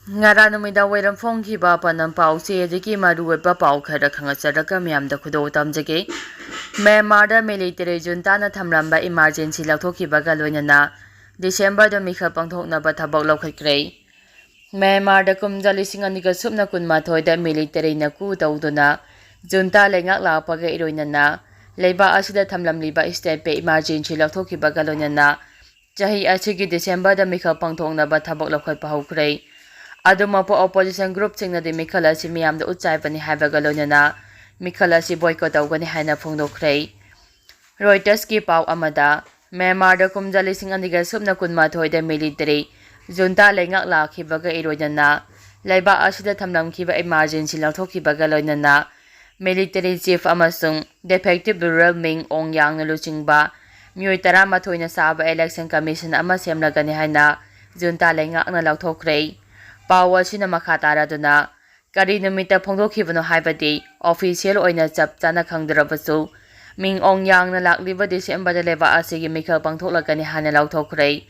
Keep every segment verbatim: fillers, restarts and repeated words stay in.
ꯉꯔꯥꯡ ꯅꯨꯃꯤꯗꯥꯡ ꯋꯥꯏꯔꯝ ꯐꯣꯡꯈꯤꯕ ꯄꯥꯎꯅꯝ ꯄꯥꯎꯆꯦ ꯑꯗꯒꯤ ꯃꯔꯨꯑꯣꯏꯕ ꯄꯥꯎ ꯈꯔ ꯈꯪꯍꯟꯖꯔꯒ ꯃꯌꯥꯝꯗ ꯈꯨꯗꯣꯜ ꯇꯝꯖꯒꯦ꯫ ꯃ꯭ꯌꯥꯟꯃꯥꯔꯗ ꯃꯤꯂꯤꯇꯔꯤ ꯖꯨꯟꯇꯥꯅ ꯊꯝꯂꯝꯕ ꯏꯃꯥꯔꯖꯦꯟꯁꯤ ꯂꯧꯊꯣꯛꯈꯤꯕꯒ ꯂꯣꯏꯅꯅ ꯗꯤꯁꯦꯝꯕꯔꯗ ꯃꯤꯈꯜ ꯄꯥꯡꯊꯣꯛꯅꯕ ꯊꯕꯛ ꯂꯧꯈꯠꯈ꯭ꯔꯦ꯫ ꯃ꯭ꯌꯥꯟꯃꯥꯔꯗ ꯀꯨꯝꯖꯥ ꯂꯤꯁꯤꯡ ꯑꯅꯤꯒ ꯁꯨꯞꯅ ꯀꯨꯟꯃꯥꯊꯣꯏꯗ ꯃꯤꯂꯤꯇꯔꯤꯅ ꯀꯨ ꯇꯧꯗꯨꯅ ꯖꯨꯟꯇꯥ ꯂꯩꯉꯥꯛ ꯂꯥꯛꯄꯒ ꯏꯔꯣꯏꯅꯅ ꯂꯩꯕꯥꯛ ꯑꯁꯤꯗ ꯊꯝꯂꯝꯂꯤꯕ ꯏꯁꯇꯦꯠꯄꯦ ꯏꯃꯥꯔꯖꯦꯟꯁꯤ ꯂꯧꯊꯣꯛꯈꯤꯕꯒ ꯂꯣꯏꯅꯅ ꯆꯍꯤ ꯑꯁꯤꯒꯤ ꯗꯤꯁꯦꯝꯕꯔꯗ ꯃꯤꯈꯜ ꯄꯥꯡꯊꯣꯛꯅꯕ ꯊꯕꯛ ꯂꯧꯈꯠꯄ ꯍꯧꯈ꯭ꯔꯦ꯫ ꯑꯗꯨꯃꯛꯄꯨ ꯑꯣꯄꯣꯖꯤꯁꯟ ꯒ꯭ꯔꯨꯞꯁꯤꯡꯅꯗꯤ ꯃꯤꯈꯜ ꯑꯁꯤ ꯃꯤꯌꯥꯝꯗ ꯎꯠꯆꯥꯏꯕꯅꯤ ꯍꯥꯏꯕꯒ ꯂꯣꯏꯅꯅ ꯃꯤꯈꯜ ꯑꯁꯤ ꯕꯣꯏꯀꯣꯠ ꯇꯧꯒꯅꯤ ꯍꯥꯏꯅ ꯐꯣꯡꯗꯣꯛꯈ꯭ꯔꯦ꯫ ꯔꯣꯏꯇꯔꯁꯀꯤ ꯄꯥꯎ ꯑꯃꯗ, ꯃ꯭ꯌꯥꯟꯃꯥꯔꯗ ꯀꯨꯝꯖꯥ ꯂꯤꯁꯤꯡ ꯑꯅꯤꯒ ꯁꯨꯞꯅ ꯀꯨꯟꯃꯥꯊꯣꯏꯗ ꯃꯤꯂꯤꯇꯔꯤ ꯖꯨꯟꯇꯥ ꯂꯩꯉꯥꯛ ꯂꯥꯛꯈꯤꯕꯒ ꯏꯔꯣꯏꯅꯅ ꯂꯩꯕꯥꯛ ꯑꯁꯤꯗ ꯊꯝꯂꯝꯈꯤꯕ ꯏꯃꯥꯔꯖꯦꯟꯁꯤ ꯂꯧꯊꯣꯛꯈꯤꯕꯒ ꯂꯣꯏꯅꯅ ꯃꯤꯂꯤꯇꯔꯤ ꯆꯤꯐ ꯑꯃꯁꯨꯡ ꯗꯤꯐꯦꯛꯇꯤꯞ ꯔꯨꯔꯦꯜ ꯃꯤꯡ ꯑꯣꯡ ꯌꯥꯡꯅ ꯂꯨꯆꯤꯡꯕ ꯃꯤꯑꯣꯏ ꯇꯔꯥꯃꯥꯊꯣꯏꯅ ꯁꯥꯕ ꯏꯂꯦꯛꯁꯟ ꯀꯃꯤꯁꯟ ꯑꯃ ꯁꯦꯝꯂꯒꯅꯤ ꯍꯥꯏꯅ ꯖꯨꯟꯇꯥ ꯂꯩꯉꯥꯛꯅ ꯂꯥꯎꯊꯣꯛꯈ꯭ꯔꯦ꯫ ꯄꯥꯎ ꯑꯁꯤꯅ ꯃꯈꯥ ꯇꯥꯔꯗꯨꯅ, ꯀꯔꯤ ꯅꯨꯃꯤꯠꯇ ꯐꯣꯡꯗꯣꯛꯈꯤꯕꯅꯣ ꯍꯥꯏꯕꯗꯤ ꯑꯣꯐꯤꯁꯤꯌꯦꯜ ꯑꯣꯏꯅ ꯆꯞ ꯆꯥꯅ ꯈꯪꯗ꯭ꯔꯕꯁꯨ, ꯃꯤꯡ ꯑꯣꯡ ꯌꯥꯡꯅ ꯂꯥꯛꯂꯤꯕ ꯗꯤꯁꯦꯝꯕꯔꯗ ꯂꯩꯕꯥꯛ ꯑꯁꯤꯒꯤ ꯃꯤꯈꯜ ꯄꯥꯡꯊꯣꯛꯂꯛꯀꯅꯤ ꯍꯥꯏꯅ ꯂꯥꯎꯊꯣꯛꯈ꯭ꯔꯦ꯫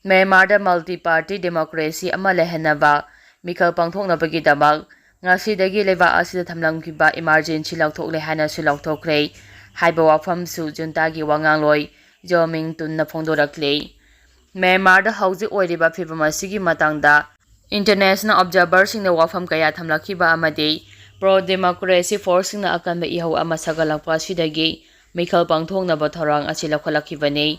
ꯃ꯭ꯌꯥꯟꯃꯥꯔꯗ ꯃꯜꯇꯤ ꯄꯥꯔꯇꯤ ꯗꯦꯃꯣꯀ꯭ꯔꯦꯁꯤ ꯑꯃ ꯂꯩꯍꯟꯅꯕ ꯃꯤꯈꯜ ꯄꯥꯡꯊꯣꯛꯅꯕꯒꯤꯗꯃꯛ ꯉꯁꯤꯗꯒꯤ ꯂꯩꯕꯥꯛ ꯑꯁꯤꯗ ꯊꯝꯂꯝꯈꯤꯕ ꯏꯃꯥꯔꯖꯦꯟꯁꯤ ꯂꯧꯊꯣꯛꯂꯦ ꯍꯥꯏꯅꯁꯨ ꯂꯥꯎꯊꯣꯛꯈ꯭ꯔꯦ ꯍꯥꯏꯕ ꯋꯥꯐꯝꯁꯨ ꯖꯨꯟꯇꯥꯒꯤ ꯋꯥꯉꯥꯡꯂꯣꯏ ꯖꯣ ꯃꯤꯡ ꯇꯨꯟꯅ ꯐꯣꯡꯗꯣꯔꯛꯂꯤ꯫ ꯃ꯭ꯌꯥꯟꯃꯥꯔꯗ ꯍꯧꯖꯤꯛ ꯑꯣꯏꯔꯤꯕ ꯐꯤꯕꯝ ꯑꯁꯤꯒꯤ ꯃꯇꯥꯡꯗ ꯏꯟꯇꯔꯅꯦꯁꯅꯦꯜ ꯑꯣꯕꯖꯥꯔꯚꯔꯁꯤꯡꯅ ꯋꯥꯐꯝ ꯀꯌꯥ ꯊꯝꯂꯛꯈꯤꯕ ꯑꯃꯗꯤ ꯄ꯭ꯔꯣ ꯗꯦꯃꯣꯀ꯭ꯔꯦꯁꯤ ꯐꯣꯔꯁꯁꯤꯡꯅ ꯑꯀꯟꯕ ꯏꯍꯧ ꯑꯃ ꯁꯥꯒꯠꯂꯛꯄ ꯑꯁꯤꯗꯒꯤ ꯃꯤꯈꯜ ꯄꯥꯡꯊꯣꯛꯅꯕ ꯊꯧꯔꯥꯡ ꯑꯁꯤ ꯂꯧꯈꯠꯂꯛꯈꯤꯕꯅꯤ꯫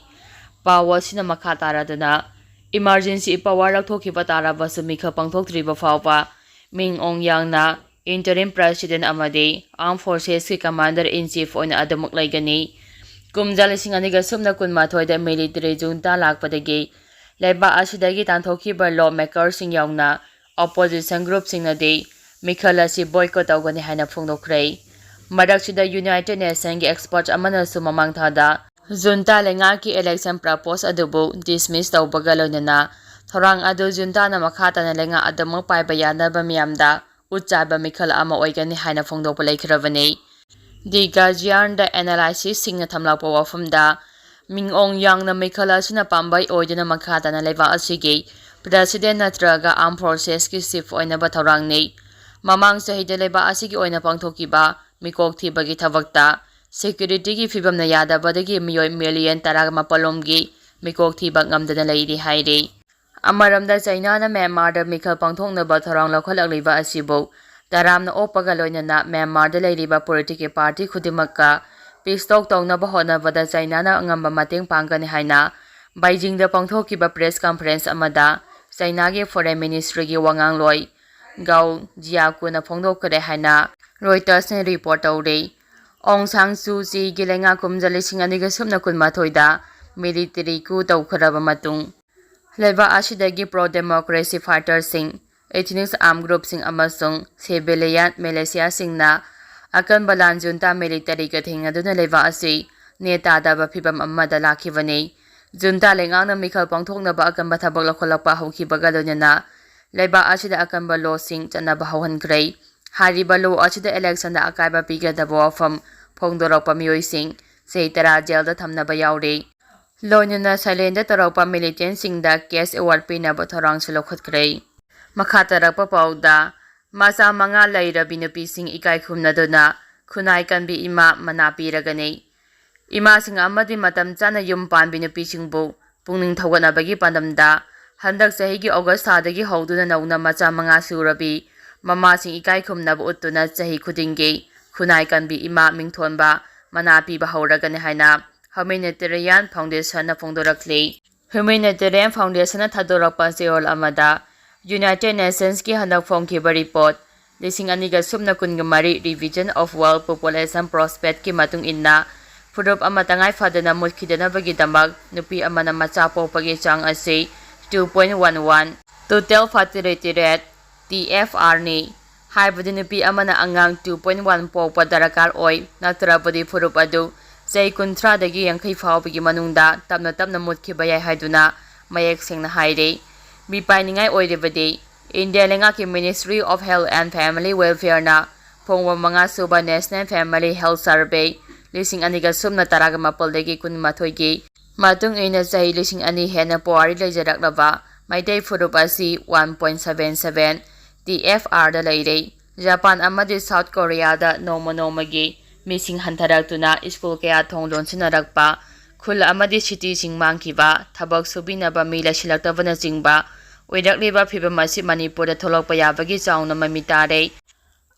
ꯄꯥꯎ ꯑꯁꯤꯅ ꯃꯈꯥ ꯇꯥꯔꯗꯨꯅ, ꯏꯃꯥꯔꯖꯦꯟꯁꯤ ꯄꯋꯥꯔ ꯂꯧꯊꯣꯛꯈꯤꯕ ꯇꯥꯔꯕꯁꯨ ꯃꯤꯈꯜ ꯄꯥꯡꯊꯣꯛꯇ꯭ꯔꯤꯕ ꯐꯥꯎꯕ ꯃꯤꯡ ꯑꯣꯡ ꯌꯥꯡꯅ ꯏꯟꯇꯔꯤꯝ ꯄ꯭ꯔꯦꯁꯤꯗꯦꯟ ꯑꯃꯗꯤ ꯑꯥꯔꯝ ꯐꯣꯔꯁꯦꯁꯀꯤ ꯀꯃꯥꯟꯗꯔ ꯏꯟ ꯆꯤꯐ ꯑꯣꯏꯅ ꯑꯗꯨꯃꯛ ꯂꯩꯒꯅꯤ꯫ ꯀꯨꯝꯖꯥ ꯂꯤꯁꯤꯡ ꯑꯅꯤꯒ ꯁꯨꯞꯅ ꯀꯨꯟꯃꯥꯊꯣꯏꯗ ꯃꯤꯂꯤꯇꯔꯤ ꯖꯨꯟꯇꯥ ꯂꯥꯛꯄꯗꯒꯤ ꯂꯩꯕꯥꯛ ꯑꯁꯤꯗꯒꯤ ꯇꯥꯟꯊꯣꯛꯈꯤꯕ ꯂꯣ ꯃꯦꯀꯔꯁꯤꯡ ꯌꯥꯎꯅ ꯑꯣꯄꯣꯖꯤꯁꯟ ꯒ꯭ꯔꯨꯞꯁꯤꯡꯅꯗꯤ ꯃꯤꯈꯜ ꯑꯁꯤ ꯕꯣꯏꯀꯣꯠ ꯇꯧꯒꯅꯤ ꯍꯥꯏꯅ ꯐꯣꯡꯗꯣꯛꯈ꯭ꯔꯦ꯫ ꯃꯔꯛꯁꯤꯗ ꯌꯨꯅꯥꯏꯇꯦꯗ ꯅꯦꯁꯟꯒꯤ ꯑꯦꯛꯁꯄꯔꯠ ꯑꯃꯅꯁꯨ ꯃꯃꯥꯡ ꯊꯥꯗ ꯖꯨꯟꯇꯥ ꯂꯩꯉꯥꯛꯀꯤ ꯏꯂꯦꯛꯁꯟ ꯄ꯭ꯔꯄꯣꯁ ꯑꯗꯨꯕꯨ ꯗꯤꯁꯃꯤꯁ ꯇꯧꯕꯒ ꯂꯣꯏꯅꯅ ꯊꯧꯔꯥꯡ ꯑꯗꯨ ꯖꯨꯟꯇꯥꯅ ꯃꯈꯥ ꯇꯥꯅ ꯂꯩꯉꯥꯛ ꯑꯗꯨꯃꯛ ꯄꯥꯏꯕ ꯌꯥꯅꯕ ꯃꯤꯌꯥꯝꯗ ꯎꯠꯆꯥꯏꯕ ꯃꯤꯈꯜ ꯑꯃ ꯑꯣꯏꯒꯅꯤ ꯍꯥꯏꯅ ꯐꯣꯡꯗꯣꯛꯄ ꯂꯩꯈ꯭ꯔꯕꯅꯤ꯫ ꯗꯤ ꯒꯥꯔꯖꯤꯌꯥꯟꯗ ꯑꯦꯅꯥꯂꯥꯏꯁꯤꯁꯁꯤꯡꯅ ꯊꯝꯂꯛꯄ ꯋꯥꯐꯝꯗ, ꯃꯤꯡ ꯑꯣꯡ ꯌꯥꯡꯅ ꯃꯤꯈꯜ ꯑꯁꯤꯅ ꯄꯥꯝꯕꯩ ꯑꯣꯏꯗꯨꯅ ꯃꯈꯥ ꯇꯥꯅ ꯂꯩꯕꯥꯛ ꯑꯁꯤꯒꯤ President ꯅꯠꯇ꯭ꯔꯒ Armed Forcesꯀꯤ Chief ꯑꯣꯏꯅꯕ ꯊꯧꯔꯥꯡꯅꯤ꯫ ꯃꯃꯥꯡ ꯆꯍꯤꯗ ꯂꯩꯕꯥꯛ ꯑꯁꯤꯒꯤ ꯑꯣꯏꯅ ꯄꯥꯡꯊꯣꯛꯈꯤꯕ ꯃꯤꯀꯣꯛ ꯊꯤꯕꯒꯤ ꯊꯕꯛꯇ securityꯒꯤ ꯐꯤꯕꯝꯅ ꯌꯥꯗꯕꯗꯒꯤ ꯃꯤꯑꯣꯏ million ꯇꯔꯥꯃꯥꯄꯜ ꯂꯣꯝꯒꯤ ꯃꯤꯀꯣꯛ ꯊꯤꯕ ꯉꯝꯗꯅ ꯂꯩꯔꯤ ꯍꯥꯏꯔꯤ꯫ ꯑꯃꯔꯣꯝꯗ ꯆꯩꯅꯥꯅ ꯃ꯭ꯌꯥꯟꯃꯥꯔꯗ ꯃꯤꯈꯜ ꯄꯥꯡꯊꯣꯛꯅꯕ ꯊꯧꯔꯥꯡ ꯂꯧꯈꯠꯂꯛꯂꯤꯕ ꯑꯁꯤꯕꯨ ꯇꯔꯥꯝꯅ ꯑꯣꯛꯄꯒ ꯂꯣꯏꯅꯅ ꯃ꯭ꯌꯥꯟꯃꯥꯔꯗ ꯂꯩꯔꯤꯕ political party ꯈꯨꯗꯤꯡꯃꯛꯀ peace talk ꯇꯧꯅꯕ ꯍꯣꯠꯅꯕꯗ ꯆꯩꯅꯥꯅ ꯑꯉꯝꯕ ꯃꯇꯦꯡ ꯄꯥꯡꯒꯅꯤ ꯍꯥꯏꯅ ꯕꯩꯖꯤꯡꯗ ꯄꯥꯡꯊꯣꯛꯈꯤꯕ press conference ꯑꯃꯗ ꯆꯩꯅꯥꯒꯤ Foreign Ministryꯒꯤ ꯋꯥꯉꯥꯡꯂꯣꯏ ꯒꯥꯎ ꯖꯤꯌꯥꯀꯨꯅ ꯐꯣꯡꯗꯣꯛꯈ꯭ꯔꯦ ꯍꯥꯏꯅ Reutersꯅ report ꯇꯧꯔꯤ꯫ ꯑꯣꯡ ꯁꯥꯡ ꯁꯨ ꯆꯤꯒꯤ ꯂꯩꯉꯥꯛ ꯀꯨꯝꯖꯥ ꯂꯤꯁꯤꯡ ꯑꯅꯤꯒ ꯁꯨꯞꯅ ꯀꯨꯟꯃꯥꯊꯣꯏꯗ military coup ꯇꯧꯈ꯭ꯔꯕ ꯃꯇꯨꯡ, ꯂꯩꯕꯥꯛ ꯑꯁꯤꯗꯒꯤ pro democracy fighterꯁꯤꯡ, ethnic armed groupꯁꯤꯡ ꯑꯃꯁꯨꯡ civilian militiaꯁꯤꯡꯅ ꯑꯀꯟꯕ ꯂꯥꯟ junta militaryꯒ ꯊꯦꯡꯅꯗꯨꯅ ꯂꯩꯕꯥꯛ ꯑꯁꯤ ꯅꯦ ꯇꯥꯗꯕ ꯐꯤꯚꯝ ꯑꯃꯗ ꯂꯥꯛꯈꯤꯕꯅꯤ꯫ Junta ꯂꯩꯉꯥꯛꯅ ꯃꯤꯈꯜ ꯄꯥꯡꯊꯣꯛꯅꯕ ꯑꯀꯟꯕ ꯊꯕꯛ ꯂꯧꯈꯠꯂꯛꯄ ꯍꯧꯈꯤꯕꯒ ꯂꯣꯏꯅꯅ ꯂꯩꯕꯥꯛ ꯑꯁꯤꯗ ꯑꯀꯟꯕ lawꯁꯤꯡ ꯆꯠꯅꯕ ꯍꯧꯍꯟꯈ꯭ꯔꯦ꯫ ꯍꯥꯏꯔꯤꯕ law ꯑꯁꯤꯗ electionꯗ ꯑꯀꯥꯏꯕ ꯄꯤꯒꯗꯕ ꯋꯥꯐꯝ ꯐꯣꯡꯗꯣꯔꯛꯄ ꯃꯤꯑꯣꯏꯁꯤꯡ ꯆꯍꯤ ꯇꯔꯥ jailꯗ ꯊꯝꯅꯕ ꯌꯥꯎꯔꯤ꯫ ꯂꯣꯏꯅꯅ silentꯗ ꯇꯧꯔꯛꯄ militantꯁꯤꯡꯗ cash award ꯄꯤꯅꯕ ꯊꯧꯔꯥꯡꯁꯨ ꯂꯧꯈꯠꯈ꯭ꯔꯦ꯫ ꯃꯈꯥ ꯇꯥꯔꯛꯄ ꯄꯥꯎꯗ, ꯃꯆꯥ ꯃꯉꯥ ꯂꯩꯔꯕꯤ ꯅꯨꯄꯤꯁꯤꯡ ꯏꯀꯥꯏ ꯈꯨꯝꯅꯗꯨꯅ ꯈꯨꯟꯅꯥꯏ ꯀꯟꯕꯤ ꯏꯃꯥ ꯃꯅꯥ ꯄꯤꯔꯒꯅꯤ꯫ ꯏꯃꯥꯁꯤꯡ ꯑꯃꯗꯤ ꯃꯇꯝ ꯆꯥꯅ ꯌꯨꯝ ꯄꯥꯟꯕꯤ ꯅꯨꯄꯤꯁꯤꯡꯕꯨ ꯄꯨꯛꯅꯤꯡ ꯊꯧꯒꯠꯅꯕꯒꯤ ꯄꯥꯟꯗꯝꯗ ꯍꯟꯗꯛ ꯆꯍꯤꯒꯤ August ꯊꯥꯗꯒꯤ ꯍꯧꯗꯨꯅ ꯅꯧꯅ ꯃꯆꯥ ꯃꯉꯥ ꯁꯨꯔꯕꯤ ꯃꯃꯥꯁꯤꯡ ꯏꯀꯥꯏ ꯈꯨꯝꯅꯕ ꯎꯠꯇꯨꯅ ꯆꯍꯤ ꯈꯨꯗꯤꯡꯒꯤ ꯈꯨꯟꯅꯥꯏ ꯀꯟꯕꯤ ꯏꯃꯥ ꯃꯤꯡꯊꯣꯟꯕ ꯃꯅꯥ ꯄꯤꯕ ꯍꯧꯔꯒꯅꯤ ꯍꯥꯏꯅ Humanitarian Foundationꯅ ꯐꯣꯡꯗꯣꯔꯛꯂꯤ꯫ Humanitarian Foundationꯅ ꯊꯥꯗꯣꯔꯛꯄ ꯆꯦꯔꯣꯜ ꯑꯃꯗ United Nationsꯀꯤ ꯍꯟꯗꯛ ꯐꯣꯡꯈꯤꯕ report ꯂꯤꯁꯤꯡ ꯑꯅꯤꯒ ꯁꯨꯞꯅ ꯀꯨꯟꯒ ꯃꯔꯤ Revision of World Population Prospectꯀꯤ ꯃꯇꯨꯡ ꯏꯟꯅ, ꯐꯨꯔꯨꯞ ꯑꯃ ꯇꯉꯥꯏ ꯐꯗꯅ ꯃꯨꯠꯈꯤꯗꯅꯕꯒꯤꯗꯃꯛ ꯅꯨꯄꯤ ꯑꯃꯅ ꯃꯆꯥ ꯄꯣꯛꯄꯒꯤ ꯆꯥꯡ ꯑꯁꯤ two point one one, total fertility rate, T F R ꯅꯤ꯫ ꯍꯥꯏꯕꯗꯤ ꯅꯨꯄꯤ ꯑꯃꯅ ꯑꯉꯥꯡ two point one ꯄꯣꯛꯄ ꯗꯔꯀꯥꯔ ꯑꯣꯏ, ꯅꯠꯇ꯭ꯔꯕꯗꯤ ꯐꯨꯔꯨꯞ ꯑꯗꯨ ꯆꯍꯤ ꯀꯨꯟꯊ꯭ꯔꯥꯗꯒꯤ ꯌꯥꯡꯈꯩ ꯐꯥꯎꯕꯒꯤ ꯃꯅꯨꯡꯗ ꯇꯞꯅ ꯇꯞꯅ ꯃꯨꯠꯈꯤꯕ ꯌꯥꯏ ꯍꯥꯏꯗꯨꯅ ꯃꯌꯦꯛ ꯁꯦꯡꯅ ꯍꯥꯏꯔꯤ꯫ ꯃꯤꯄꯥꯏꯅꯤꯡꯉꯥꯏ ꯑꯣꯏꯔꯤꯕꯗꯤ, ꯏꯟꯗꯤꯌꯥ ꯂꯩꯉꯥꯛꯀꯤ Ministry of Health and Family Welfareꯅ ꯐꯣꯡꯕ ꯃꯉꯥ ꯁꯨꯕ National Family Health Survey ꯂꯤꯁꯤꯡ ꯑꯅꯤꯒ ꯁꯨꯞꯅ ꯇꯔꯥꯒ ꯃꯥꯄꯜꯗꯒꯤ ꯀꯨꯟꯃꯥꯊꯣꯏꯒꯤ ꯃꯇꯨꯡ ꯏꯟꯅ, ꯆꯍꯤ ꯂꯤꯁꯤꯡ ꯑꯅꯤ ꯍꯦꯟꯅ ꯄꯨꯋꯥꯔꯤ ꯂꯩꯖꯔꯛꯂꯕ ꯃꯩꯇꯩ ꯐꯨꯔꯨꯞ ꯑꯁꯤ one point seven seven T F ꯑꯥꯔꯗ ꯂꯩꯔꯦ꯫ ꯖꯄꯥꯟ ꯑꯃꯗꯤ ꯁꯥꯎꯠ ꯀꯣꯔꯤꯌꯥꯗ ꯅꯣꯡꯃ ꯅꯣꯡꯃꯒꯤ ꯃꯤꯁꯤꯡ ꯍꯟꯊꯔꯛꯇꯨꯅ ꯁ꯭ꯀꯨꯜ ꯀꯌꯥ ꯊꯣꯡ ꯂꯣꯟꯁꯤꯟꯅꯔꯛꯄ, ꯈꯨꯜ ꯑꯃꯗꯤ ꯁꯤꯇꯤꯁꯤꯡ ꯃꯥꯡꯈꯤꯕ, ꯊꯕꯛ ꯁꯨꯕꯤꯅꯕ ꯃꯤ ꯂꯩꯁꯤꯜꯂꯛꯇꯕꯅꯆꯤꯡꯕ ꯑꯣꯏꯔꯛꯂꯤꯕ ꯐꯤꯕꯝ ꯑꯁꯤ ꯃꯅꯤꯄꯨꯔꯗ ꯊꯣꯛꯂꯛꯄ ꯌꯥꯕꯒꯤ ꯆꯥꯎꯅ ꯃꯃꯤ ꯇꯥꯔꯦ꯫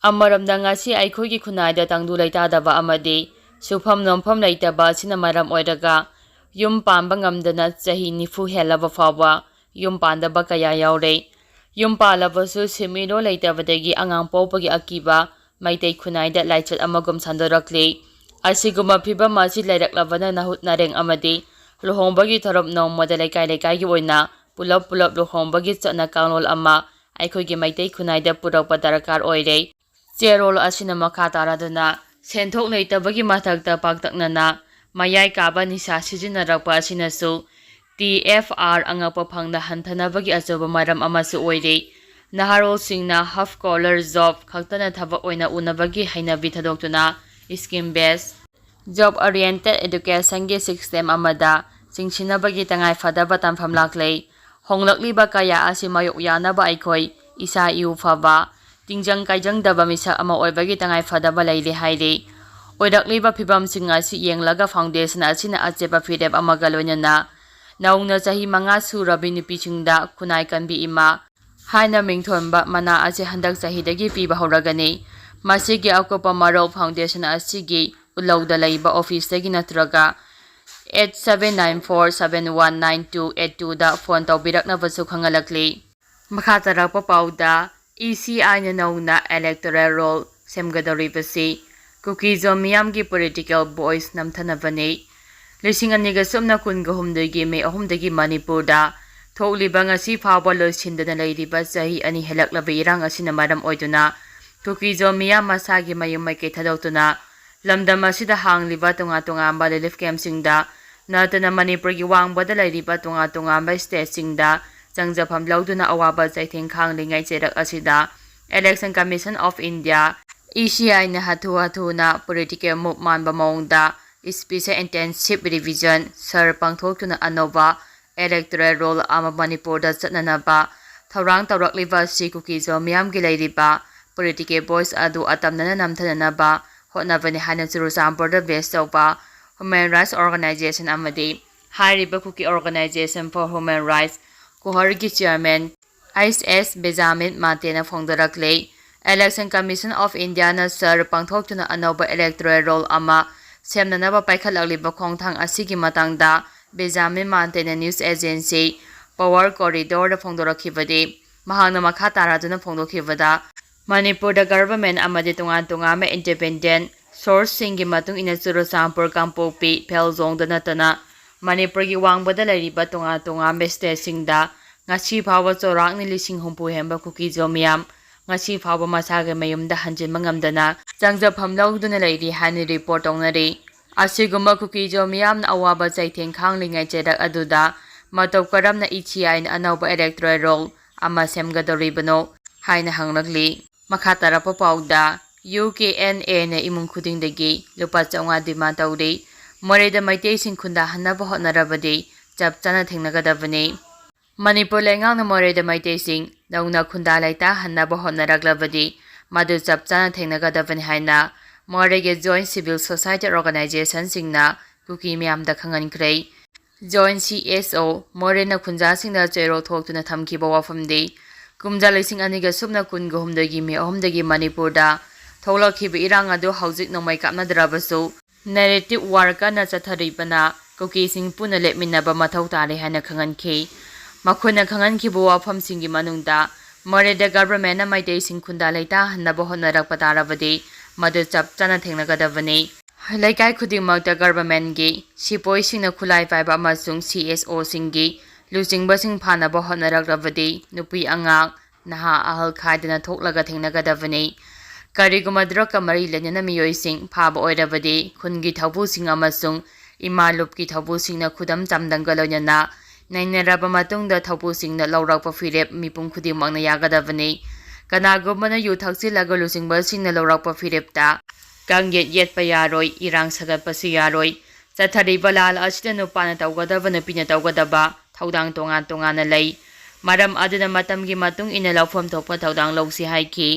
ꯑꯃꯔꯣꯝꯗ, ꯉꯁꯤ ꯑꯩꯈꯣꯏꯒꯤ ꯈꯨꯟꯅꯥꯏꯗ ꯇꯪꯗꯨ ꯂꯩꯇꯥꯗꯕ ꯑꯃꯗꯤ ꯁꯨꯐꯝ ꯅꯣꯝꯐꯝ ꯂꯩꯇꯕ ꯑꯁꯤꯅ ꯃꯔꯝ ꯑꯣꯏꯔꯒ ꯌꯨꯝ ꯄꯥꯟꯕ ꯉꯝꯗꯅ ꯆꯍꯤ ꯅꯤꯐꯨ ꯍꯦꯜꯂꯕ ꯐꯥꯎꯕ ꯌꯨꯝ ꯄꯥꯟꯗꯕ ꯀꯌꯥ ꯌꯥꯎꯔꯦ꯫ ꯌꯨꯝ ꯄꯥꯜꯂꯕꯁꯨ ꯁꯦꯟꯃꯤꯠꯂꯣꯟ ꯂꯩꯇꯕꯗꯒꯤ ꯑꯉꯥꯡ ꯄꯣꯛꯄꯒꯤ ꯑꯀꯤꯕ ꯃꯩꯇꯩ ꯈꯨꯟꯅꯥꯏꯗ ꯂꯥꯏꯆꯠ ꯑꯃꯒꯨꯝ ꯁꯟꯗꯣꯔꯛꯂꯤ꯫ ꯑꯁꯤꯒꯨꯝꯕ ꯐꯤꯕꯝ ꯑꯁꯤ ꯂꯩꯔꯛꯂꯕꯅ ꯅꯍꯨꯠ ꯅꯔꯦꯡ ꯑꯃꯗꯤ ꯂꯨꯍꯣꯡꯕꯒꯤ ꯊꯧꯔꯝ ꯅꯣꯡꯃꯗ ꯂꯩꯀꯥꯏ ꯂꯩꯀꯥꯏꯒꯤ ꯑꯣꯏꯅ ꯄꯨꯂꯞ ꯄꯨꯂꯞ ꯂꯨꯍꯣꯡꯕꯒꯤ ꯆꯠꯅ ꯀꯥꯡꯂꯣꯟ ꯑꯃ ꯑꯩꯈꯣꯏꯒꯤ ꯃꯩꯇꯩ ꯈꯨꯟꯅꯥꯏꯗ ꯄꯨꯔꯛꯄ ꯗꯔꯀꯥꯔ ꯑꯣꯏꯔꯦ꯫ ꯆꯦꯔꯣꯜ ꯑꯁꯤꯅ ꯃꯈꯥ ꯇꯥꯔꯗꯨꯅ, ꯁꯦꯟꯊꯣꯛ ꯂꯩꯇꯕꯒꯤ ꯃꯊꯛꯇ ꯄꯥꯛꯇꯛꯅꯅ ꯃꯌꯥꯏ ꯀꯥꯕ ꯅꯤꯁꯥ ꯁꯤꯖꯤꯟꯅꯔꯛꯄ ꯑꯁꯤꯅꯁꯨ ꯇꯤ ꯑꯦꯐ ꯑꯥꯔ ꯑꯉꯛꯄ ꯐꯪꯅ ꯍꯟꯊꯅꯕꯒꯤ ꯑꯆꯧꯕ ꯃꯔꯝ ꯑꯃꯁꯨ ꯑꯣꯏꯔꯤ꯫ ꯅꯍꯥꯔꯣꯜꯁꯤꯡꯅ half collar job ꯈꯛꯇꯅ ꯊꯕꯛ ꯑꯣꯏꯅ ꯎꯅꯕꯒꯤ ꯍꯩꯅꯕꯤ ꯊꯥꯗꯣꯛꯇꯨꯅ scheme based, job oriented educationꯒꯤ system ꯑꯃꯗ ꯆꯤꯡꯁꯤꯟꯅꯕꯒꯤ ꯇꯉꯥꯏ ꯐꯗꯕ ꯇꯥꯟꯐꯝ ꯂꯥꯛꯂꯦ꯫ ꯍꯣꯡꯂꯛꯂꯤꯕ ꯀꯌꯥ ꯑꯁꯤ ꯃꯥꯌꯣꯛ ꯌꯥꯅꯕ ꯑꯩꯈꯣꯏ ꯏꯁꯥ ꯏꯎ ꯐꯕ, ꯇꯤꯡꯖꯪ ꯀꯥꯏꯖꯪꯗꯕ ꯃꯤꯁꯛ ꯑꯃ ꯑꯣꯏꯕꯒꯤ ꯇꯉꯥꯏ ꯐꯗꯕ ꯂꯩꯔꯦ ꯍꯥꯏꯔꯤ꯫ ꯑꯣꯏꯔꯛꯂꯤꯕ ꯐꯤꯕꯝꯁꯤꯡ ꯑꯁꯤ ꯌꯦꯡꯂꯒ foundation ꯑꯁꯤꯅ ꯑꯆꯦꯠꯄ ꯐꯤꯔꯦꯞ ꯑꯃꯒ ꯂꯣꯏꯅꯅ ꯅꯧꯅ ꯆꯍꯤ ꯃꯉꯥ ꯁꯨꯔꯕꯤ ꯅꯨꯄꯤꯁꯤꯡꯗ ꯈꯨꯟꯅꯥꯏ ꯀꯟꯕꯤ ꯏꯃꯥ ꯍꯥꯏꯅ ꯃꯤꯡꯊꯣꯟꯕ ꯃꯅꯥ ꯑꯁꯤ ꯍꯟꯗꯛ ꯆꯍꯤꯗꯒꯤ ꯄꯤꯕ ꯍꯧꯔꯒꯅꯤ꯫ ꯃꯁꯤꯒꯤ ꯑꯀꯨꯞꯄ ꯃꯔꯣꯜ foundation ꯑꯁꯤꯒꯤ ꯎꯠꯂꯧꯗ ꯂꯩꯕ officeꯇꯒꯤ ꯅꯠꯇ꯭ꯔꯒ eight seven nine four seven one nine two eight twoꯗ phone ꯇꯧꯕꯤꯔꯛꯅꯕꯁꯨ ꯈꯪꯍꯜꯂꯛꯂꯤ꯫ ꯃꯈꯥ ꯇꯥꯔꯛꯄ ꯄꯥꯎꯗ, ꯏ ꯁꯤ ꯑꯥꯏꯅ ꯅꯧꯅ electoral roll ꯁꯦꯝꯒꯗꯧꯔꯤꯕꯁꯤ ꯀꯨꯀꯤꯖꯣ ꯃꯤꯌꯥꯝꯒꯤ political voice ꯅꯝꯊꯅꯕꯅꯤ꯫ ꯂꯤꯁꯤꯡ ꯑꯅꯤꯒ ꯁꯨꯞꯅ ꯀꯨꯟꯒ ꯍꯨꯝꯗꯣꯏꯒꯤ ꯃꯦ ꯑꯍꯨꯝꯗꯒꯤ ꯃꯅꯤꯄꯨꯔꯗ ꯊꯣꯛꯂꯤꯕ ꯉꯁꯤ ꯐꯥꯎꯕ ꯂꯣꯏꯁꯤꯟꯗꯅ ꯂꯩꯔꯤꯕ ꯆꯍꯤ ꯑꯅꯤ ꯍꯦꯜꯂꯛꯂꯕ ꯏꯔꯥꯡ ꯑꯁꯤꯅ ꯃꯔꯝ ꯑꯣꯏꯗꯨꯅ ꯀꯨꯀꯤꯖꯣ ꯃꯤꯌꯥꯝ ꯃꯁꯥꯒꯤ ꯃꯌꯨꯝ ꯃꯥꯏꯀꯩ ꯊꯥꯗꯣꯛꯇꯨꯅ ꯂꯝꯗꯝ ꯑꯁꯤꯗ ꯍꯥꯡꯂꯤꯕ ꯇꯣꯉꯥꯟ ꯇꯣꯉꯥꯟꯕ relief campꯁꯤꯡꯗ ꯅꯠꯇꯅ ꯃꯅꯤꯄꯨꯔꯒꯤ ꯋꯥꯡꯃꯗ ꯂꯩꯔꯤꯕ ꯇꯣꯉꯥꯟ ꯇꯣꯉꯥꯟꯕ stateꯁꯤꯡꯗ ꯆꯪꯖꯐꯝ ꯂꯧꯗꯨꯅ ꯑꯋꯥꯕ ꯆꯩꯊꯦꯡ ꯈꯥꯡꯂꯤꯉꯩ ꯆꯩꯔꯛ ꯑꯁꯤꯗ Election Commission of India, E C Iꯅ ꯍꯥꯊꯨ ꯍꯥꯊꯨꯅ political move ꯃꯥꯟꯕ ꯃꯑꯣꯡꯗ special intensive revision ꯁꯔ ꯄꯥꯡꯊꯣꯛꯇꯨꯅ ꯑꯅꯧꯕ electoral roll ꯑꯃ ꯃꯅꯤꯄꯨꯔꯗ ꯆꯠꯅꯅꯕ ꯊꯧꯔꯥꯡ ꯇꯧꯔꯛꯂꯤꯕ ꯑꯁꯤ ꯀꯨꯀꯤꯖꯣ ꯃꯤꯌꯥꯝꯒꯤ ꯂꯩꯔꯤꯕ political voice ꯑꯗꯨ ꯑꯇꯝꯅꯅ ꯅꯝꯊꯅꯅꯕ ꯍꯣꯠꯅꯕꯅꯤ ꯍꯥꯏꯅ ꯆꯨꯔꯆꯥꯟꯄꯨꯔꯗ base ꯇꯧꯕ human rights organization ꯑꯃꯗꯤ ꯍꯥꯏꯔꯤꯕ Kuki Organization for Human Rights ꯀꯨꯍꯔꯒꯤ chairman ꯑꯩꯆ ꯑꯦꯁ ꯕꯦꯖꯥꯃꯤꯟ ꯃꯥꯟꯇꯦꯅ ꯐꯣꯡꯗꯣꯔꯛꯂꯤ꯫ Election Commission of Indiaꯅ ꯁꯔ ꯄꯥꯡꯊꯣꯛꯇꯨꯅ ꯑꯅꯧꯕ electoral roll ꯑꯃ ꯁꯦꯝꯅꯅꯕ ꯄꯥꯏꯈꯠꯂꯛꯂꯤꯕ ꯈꯣꯡꯊꯥꯡ ꯑꯁꯤꯒꯤ ꯃꯇꯥꯡꯗ ꯕꯦꯖꯥꯃꯤꯟ ꯃꯥꯟꯇꯦꯅ news agency Power Corridorꯗ ꯐꯣꯡꯗꯣꯔꯛꯈꯤꯕꯗꯤ, ꯃꯍꯥꯛꯅ ꯃꯈꯥ ꯇꯥꯔꯗꯨꯅ ꯐꯣꯡꯗꯣꯛꯈꯤꯕꯗ, ꯃꯅꯤꯄꯨꯔꯗ government ꯑꯃꯗꯤ ꯇꯣꯉꯥꯟ ꯇꯣꯉꯥꯟꯕ independent sourceꯁꯤꯡꯒꯤ ꯃꯇꯨꯡ ꯏꯟꯅ ꯆꯨꯔꯆꯥꯟꯄꯨꯔ, ꯀꯥꯡꯄꯣꯛꯄꯤ, ꯐꯦꯜꯖꯣꯡꯗ ꯅꯠꯇꯅ ꯃꯅꯤꯄꯨꯔꯒꯤ ꯋꯥꯡꯃꯗ ꯂꯩꯔꯤꯕ ꯇꯣꯉꯥꯟ ꯇꯣꯉꯥꯟꯕ stateꯁꯤꯡꯗ ꯉꯁꯤ ꯐꯥꯎꯕ ꯆꯥꯎꯔꯥꯛꯅ ꯂꯤꯁꯤꯡ ꯍꯨꯝꯐꯨ ꯍꯦꯟꯕ ꯀꯨꯀꯤꯖꯣ ꯃꯤꯌꯥꯝ ꯉꯁꯤ ꯐꯥꯎꯕ ꯃꯁꯥꯒꯤ ꯃꯌꯨꯝꯗ ꯍꯟꯖꯤꯟꯕ ꯉꯝꯗꯅ ꯆꯪꯖꯐꯝ ꯂꯧꯗꯨꯅ ꯂꯩꯔꯤ ꯍꯥꯏꯅ report ꯇꯧꯅꯔꯤ꯫ ꯑꯁꯤꯒꯨꯝꯕ ꯀꯨꯀꯤꯖꯣ ꯃꯤꯌꯥꯝꯅ ꯑꯋꯥꯕ ꯆꯩꯊꯦꯡ ꯈꯥꯡꯂꯤꯉꯩ ꯆꯩꯔꯛ ꯑꯗꯨꯗ ꯃꯇꯧ ꯀꯔꯝꯅ ꯏꯊꯤ ꯑꯥꯏꯟ ꯑꯅꯧꯕ electoral roll ꯑꯃ ꯁꯦꯝꯒꯗꯧꯔꯤꯕꯅꯣ ꯍꯥꯏꯅ ꯍꯪꯂꯛꯂꯤ꯫ ꯃꯈꯥ ꯇꯥꯔꯛꯄ ꯄꯥꯎꯗ, ꯌꯨ ꯀꯦ ꯑꯦꯟ ꯑꯦꯅ ꯏꯃꯨꯡ ꯈꯨꯗꯤꯡꯗꯒꯤ ꯂꯨꯄꯥ ꯆꯥꯝꯃꯉꯥ demand ꯇꯧꯔꯤ꯫ ꯃꯣꯔꯦꯗ ꯃꯩꯇꯩꯁꯤꯡ ꯈꯨꯟꯗꯥꯍꯟꯅꯕ ꯍꯣꯠꯅꯔꯕꯗꯤ ꯆꯞ ꯆꯥꯅ ꯊꯦꯡꯅꯒꯗꯕꯅꯤ꯫ ꯃꯅꯤꯄꯨꯔ ꯂꯩꯉꯥꯛꯅ ꯃꯣꯔꯦꯗ ꯃꯩꯇꯩꯁꯤꯡ ꯅꯧꯅ ꯈꯨꯟꯗꯥ ꯂꯩꯇꯥꯍꯟꯅꯕ ꯍꯣꯠꯅꯔꯛꯂꯕꯗꯤ ꯃꯗꯨ ꯆꯞ ꯆꯥꯅ ꯊꯦꯡꯅꯒꯗꯕꯅꯤ ꯍꯥꯏꯅ ꯃꯣꯔꯦꯒꯤ joint civil society organizationꯁꯤꯡꯅ ꯀꯨꯀꯤ ꯃꯤꯌꯥꯝꯗ ꯈꯪꯍꯟꯈ꯭ꯔꯦ꯫ Joint C S O ꯃꯣꯔꯦꯅ ꯈꯨꯟꯖꯥꯁꯤꯡꯗ ꯆꯦꯔꯣ ꯊꯣꯛꯇꯨꯅ ꯊꯝꯈꯤꯕ ꯋꯥꯐꯝꯗꯤ, ꯀꯨꯝꯖꯥ ꯂꯤꯁꯤꯡ ꯑꯅꯤꯒ ꯁꯨꯞꯅ ꯀꯨꯟꯒ ꯍꯨꯝꯗꯣꯏꯒꯤ ꯃꯦ ꯑꯍꯨꯝꯗꯒꯤ ꯃꯅꯤꯄꯨꯔꯗ ꯊꯣꯛꯂꯛꯈꯤꯕ ꯏꯔꯥꯡ ꯑꯗꯨ ꯍꯧꯖꯤꯛ ꯅꯣꯡꯃꯩ ꯀꯥꯞꯅꯗ꯭ꯔꯕꯁꯨ narrative war ꯀꯟꯅ ꯆꯠꯊꯔꯤꯕꯅ ꯀꯨꯀꯤꯁꯤꯡ ꯄꯨꯟꯅ ꯂꯦꯞꯃꯤꯟꯅꯕ ꯃꯊꯧ ꯇꯥꯔꯦ ꯍꯥꯏꯅ ꯈꯪꯍꯟꯈꯤ꯫ ꯃꯈꯣꯏꯅ ꯈꯪꯍꯟꯈꯤꯕ ꯋꯥꯐꯝꯁꯤꯡꯒꯤ ꯃꯅꯨꯡꯗ ꯃꯣꯔꯦꯗ governmentꯅ ꯃꯩꯇꯩꯁꯤꯡ ꯈꯨꯟꯗꯥ ꯂꯩꯇꯥꯍꯟꯅꯕ ꯍꯣꯠꯅꯔꯛꯄ ꯇꯥꯔꯕꯗꯤ ꯃꯗꯨ ꯆꯞ ꯆꯥꯅ ꯊꯦꯡꯅꯒꯗꯕꯅꯤ꯫ ꯂꯩꯀꯥꯏ ꯈꯨꯗꯤꯡꯃꯛꯇ governmentꯒꯤ ꯁꯤꯄꯣꯏꯁꯤꯡꯅ ꯈꯨꯠꯂꯥꯏ ꯄꯥꯏꯕ ꯑꯃꯁꯨꯡ C S Oꯁꯤꯡꯒꯤ ꯂꯨꯆꯤꯡꯕꯁꯤꯡ ꯐꯥꯅꯕ ꯍꯣꯠꯅꯔꯛꯂꯕꯗꯤ ꯅꯨꯄꯤ ꯑꯉꯥꯡ, ꯅꯍꯥ ꯑꯍꯜ ꯈꯥꯏꯗꯅ ꯊꯣꯛꯂꯒ ꯊꯦꯡꯅꯒꯗꯕꯅꯤ꯫ ꯀꯔꯤꯒꯨꯝꯕ drugꯀ ꯃꯔꯤ ꯂꯩꯅꯅ ꯃꯤꯑꯣꯏꯁꯤꯡ ꯐꯥꯕ ꯑꯣꯏꯔꯕꯗꯤ ꯈꯨꯟꯒꯤ ꯊꯧꯕꯨꯁꯤꯡ ꯑꯃꯁꯨꯡ ꯏꯃꯥ ꯂꯨꯞꯀꯤ ꯊꯧꯕꯨꯁꯤꯡꯅ ꯈꯨꯗꯝ ꯆꯥꯡꯗꯝꯒ ꯂꯣꯏꯅꯅ ꯅꯩꯅꯔꯕ ꯃꯇꯨꯡꯗ ꯊꯧꯕꯨꯁꯤꯡꯅ ꯂꯧꯔꯛꯄ ꯐꯤꯔꯦꯞ ꯃꯤꯄꯨꯝ ꯈꯨꯗꯤꯡꯃꯛꯅ ꯌꯥꯒꯗꯕꯅꯤ꯫ ꯀꯅꯥꯒꯨꯝꯕꯅ ꯌꯨ ꯊꯛꯆꯤꯜꯂꯒ ꯂꯨꯆꯤꯡꯕꯁꯤꯡꯅ ꯂꯧꯔꯛꯄ ꯐꯤꯔꯦꯞꯇ ꯀꯥꯡꯌꯦꯠ ꯌꯦꯠꯄ ꯌꯥꯔꯣꯏ, ꯏꯔꯥꯡ ꯁꯥꯒꯠꯄꯁꯨ ꯌꯥꯔꯣꯏ꯫ ꯆꯠꯊꯔꯤꯕ ꯂꯥꯜ ꯑꯁꯤꯗ ꯅꯨꯄꯥꯅ ꯇꯧꯒꯗꯕ, ꯅꯨꯄꯤꯅ ꯇꯧꯒꯗꯕ ꯊꯧꯗꯥꯡ ꯇꯣꯉꯥꯟ ꯇꯣꯉꯥꯟꯅ ꯂꯩ꯫ ꯃꯔꯝ ꯑꯗꯨꯅ ꯃꯇꯝꯒꯤ ꯃꯇꯨꯡ ꯏꯟꯅ ꯂꯧꯐꯝ ꯊꯣꯛꯄ ꯊꯧꯗꯥꯡ ꯂꯧꯁꯤ ꯍꯥꯏꯈꯤ꯫